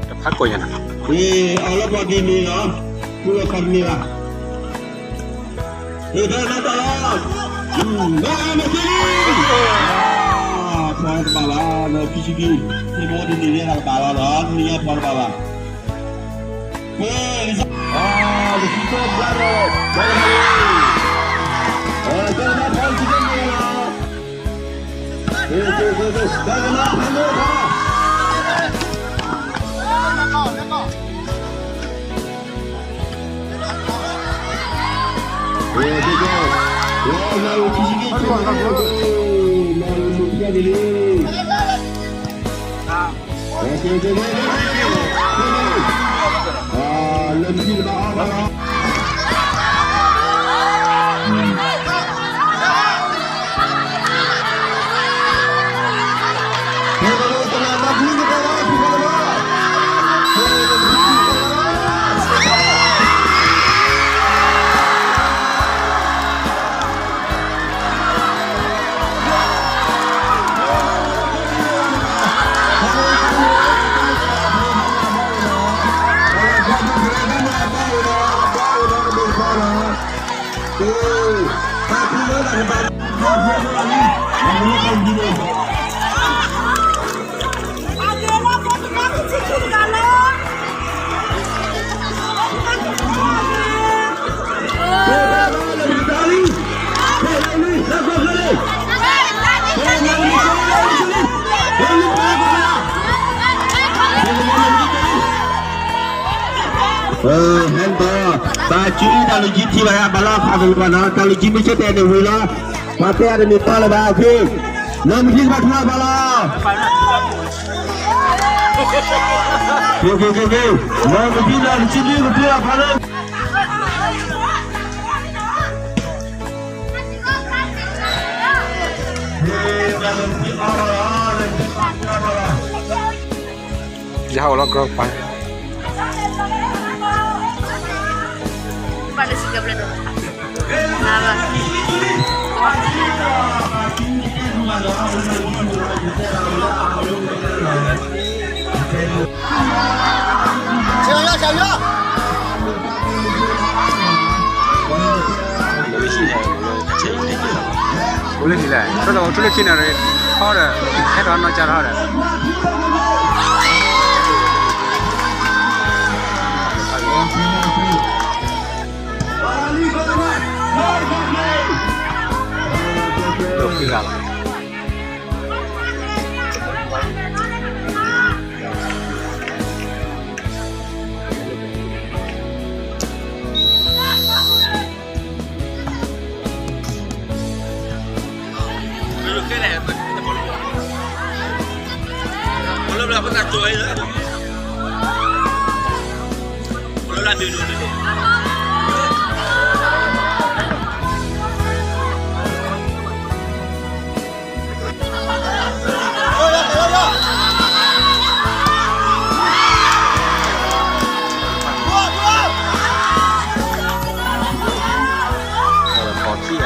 တဖးကိးညါနီၤ, အီၤလၢပှၤဒ်န့ၣ်လီၤ, ပူၤလီၤခီတမ့ၢ်ဘၣ်, ဟ့ၣ်ဖဲနၤတၢ်လီၤ, ဘၣ်မ့ၢ်သ့လံ, ဖီတဘၣ်ဘၣ်, ဒီး ပီၣ်စံၣ်ပံၣ် ဟ့ၣ်မ့ၢ်ဒ်န့ၣ်န့ၣ် တၢ်တဘၣ်လီၤဒီး နံၤညါဖီတဘၣ်ဘၣ်. ဟဲဒီး တၢ်ကံၣ်တၢ်လူၤကံထံၣ်ဘၣ်ယါ ဘၣ်လီၤဖးကလီၤဘၣ်နီၤ, တၢ်လူၤကံမ့ၢ်ဆၢတဲာ်န့ၣ်ဝံၤလီၤ, ပှၤတဲအါတမ့ၢ်တီလၢၤဘၣ်, လၢမုၢ်ထံၣ်ကဘၣ်ထူလီၤဖးလီၤ, လၢမုၢ်ထံၣ်ကဘၣ်ထူလီၤဖးလီၤ. ယဟးအိၣ်လီၤကရီပၤ ဆၢယီၤ ဆၢယီၤ အိၣ်လၢဟံၣ်လဲၣ်, တၢ်အိၣ်ဆူၣ်လၢခံန့ၣ်ရံၣ်, ထီဒီး ဟဲထီၣ်နီၢ်ကၠၢ်ထီဒီး ဒိၣ်ဖုဂၤလီၤ.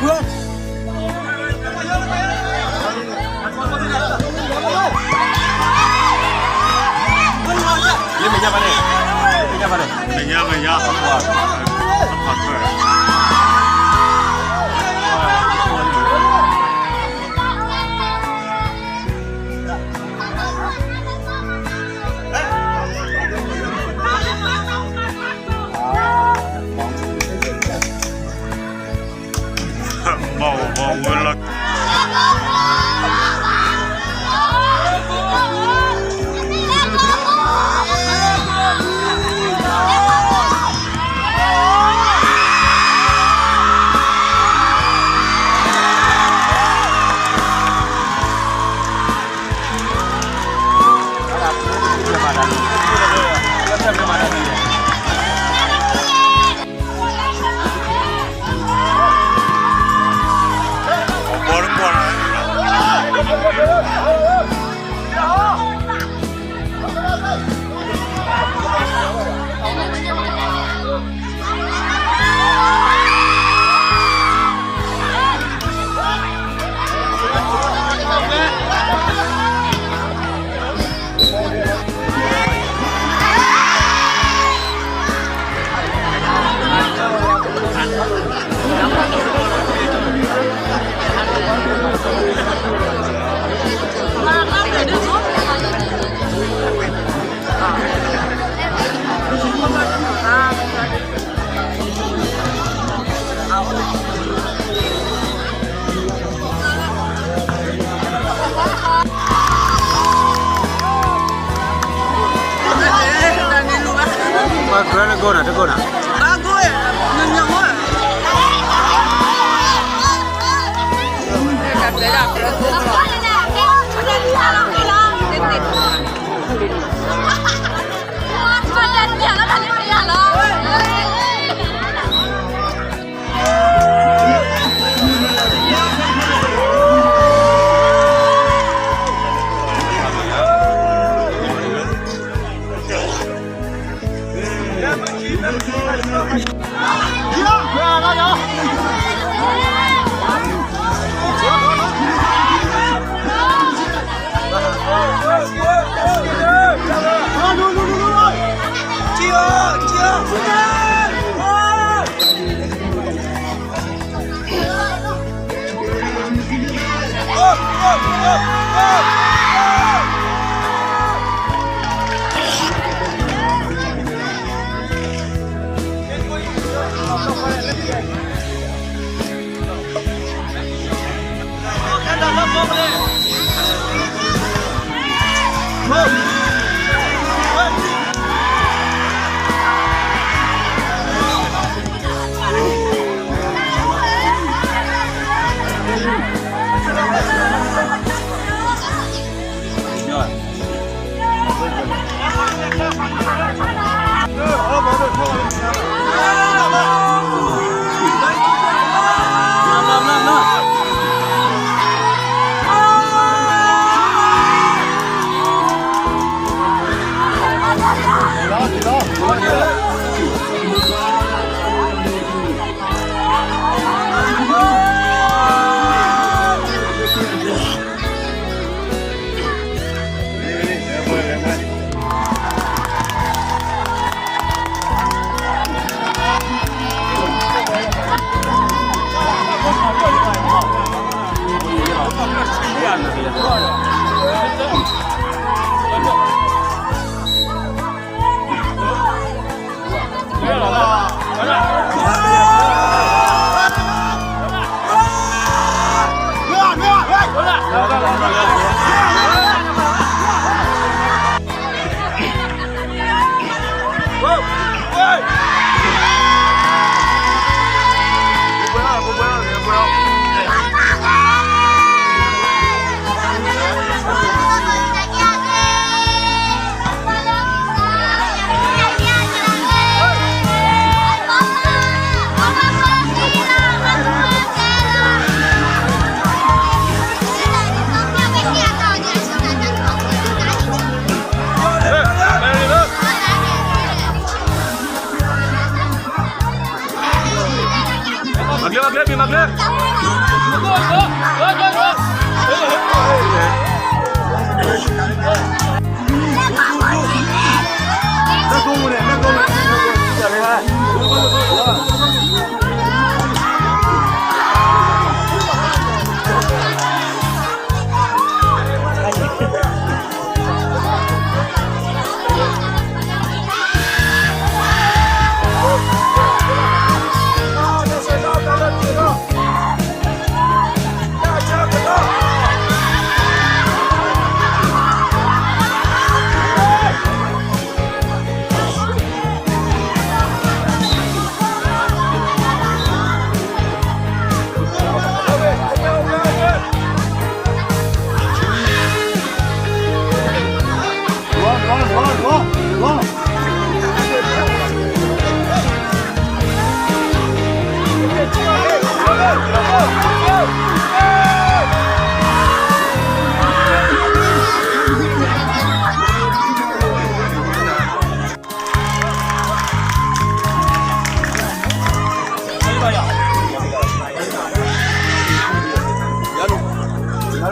လၢမဲာ်ညါပါန့ၣ်, မဲာ်ညါပါန့ၣ်, မဲာ်ညါ, မဲာ်ညါ, အကွၢ်, အကွၢ်ထွဲ မ့ၢ်ဝဲလီၤ.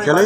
ကလံၤ